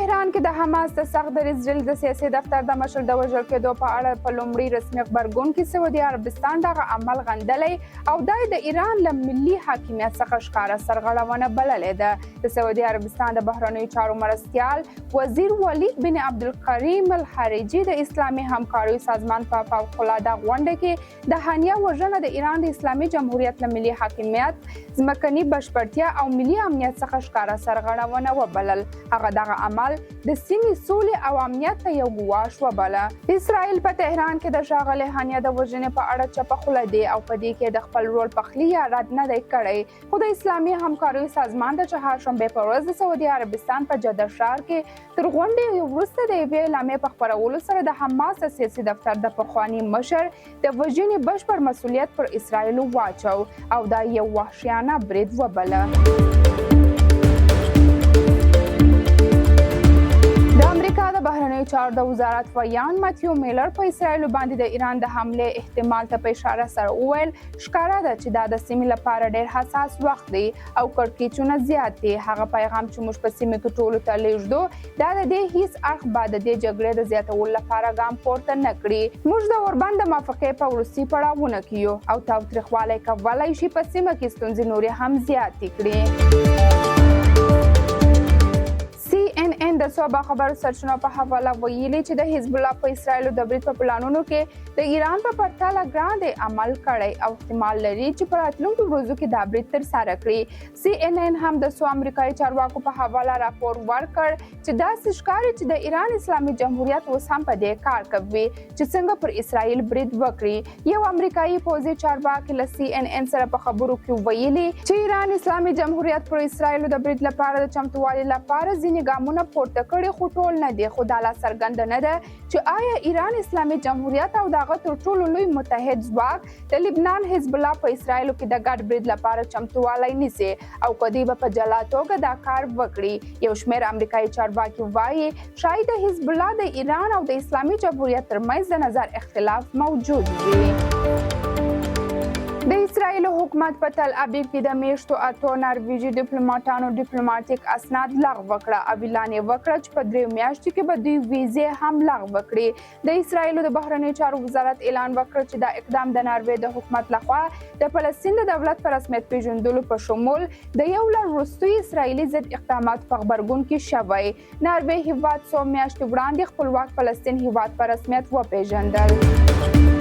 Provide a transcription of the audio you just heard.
تهران کې د حماس د سخت دریځ ډلې د سیاسي دفتر د مشر د وژل کېدو په اړه په لومړي رسمي غبرګون کې سعودي عربستان دغه عمل غندلی او دا یې د ایران له ملي حاکمیت څخه ښکاره سرغړونه بللې ده. د سعودي عربستان د بهرنیو چارو مرستیال وزیر ولید بن عبدالکریم الحریجي د اسلامي همکاریو سازمان په فوق العاده غونډه کې د هانیه وژنه د ایران د اسلامي جمهوریت له ملي حاکمیت، ځمکني بشپړتیا او ملي امنیت څخه ښکاره سرغړونه وبلل. هغه دغه عمل د سیمې سولې او امنیت ته یو ګواښ وباله. اسرائیل په تهران کې د ښاغلي هانیه د وژنې په اړه چپه خوله دی او په دې کې د خپل رول پخلی یا رد نه دی کړی. خو د اسلامي همکاریو سازمان د چهارشنبې په ورځ د سعودي عربستان په جده ښار کې تر غونډې وروسته د یوې اعلامیې په خپرولو سره د حماس د سیاسي دفتر د پخواني مشر د وژنې بشپړ مسولیت پر اسراییل واچو او دا یو وحشیانه برید وبله. د امریکا د بهرنیو چارو د وزارت ویاند ماتیو میلر په اسراییل باندې د ایران د حملې احتمال ته په اشاره سره وویل، ښکاره ده چې دا د سیمې لپاره ډېر حساس وخت دی او کړکېچونه زیات دي. هغه پیغام چې موږ په سیمه کې ټولو ته لېږدو دا د دې هیڅ اړخ به د دې جګړې د زیاتولو لپاره ګام پورته نه کړي. موږ د اوربند د موافقې په وروستي پړاوونو کې یو او تاوتریخوالی کولای شي په سیمه کې ستونزې نورې هم زیاتې کړي. سي ان ان د څو باخبرو سرچینو په حواله ویلي چې د حزب الله په اسرایل د برید په پلانونو کې د ایران په پرتله ګران دی عمل کړی او احتمال لري چې په راتلونکو ورځو کې دا برید ترسره کړي. سي ان ان هم د څو امریکایي چارواکو په حواله راپور ورکړ چې داسې ښکاري چې د ایران اسلامي جمهوریت اوس هم په دې کار کوي چې څنګه پر اسرایل برید وکړي. یو امریکایي پوځي چارواکي له سي ان ان سره په خبرو کې ویلي چې ایران اسلامي جمهوریت پر اسرایل د برید لپاره د چمتووالي لپاره ځینې ګامونه پورته کړي خو ټول نه دي. خو دا لا څرګنده نه ده چې آیا ایران اسلامي جمهوریت او د هغه تر ټولو لوی متحد ځواک د لبنان حزب الله په اسرایل کې د ګډ برید لپاره چمتووالی نیسي او که دوی به په جلا توګه دا کار وکړي. یو شمېر امریکایي چارواکي وایي ښایي د حزب الله د ایران او د اسلامي جمهوریت ترمنځ د نظر اختلاف موجود وي. د اسرایل حکومت په تل ابیب کې د میشتو اتو نارویژي ډیپلوماټانو ډیپلوماټیک اسناد لغوه کړه او اعلان یې وکړه چې په دریو میاشتو کې به دوی ویزې هم لغوه کړي. د اسرایل د بهرنیو چارو وزارت اعلان وکړ چې دا اقدام د ناروې د حکومت لخوا د فلسطین د دولت په رسمیت پیژندلو په شمول د یو لړ وروستیو اسرایلي ضد اقداماتو په غبرګون کې شوی. ناروې هیواد څو میاشتې وړاندې خپلواک فلسطین هیواد په رسمیت وپیژندل.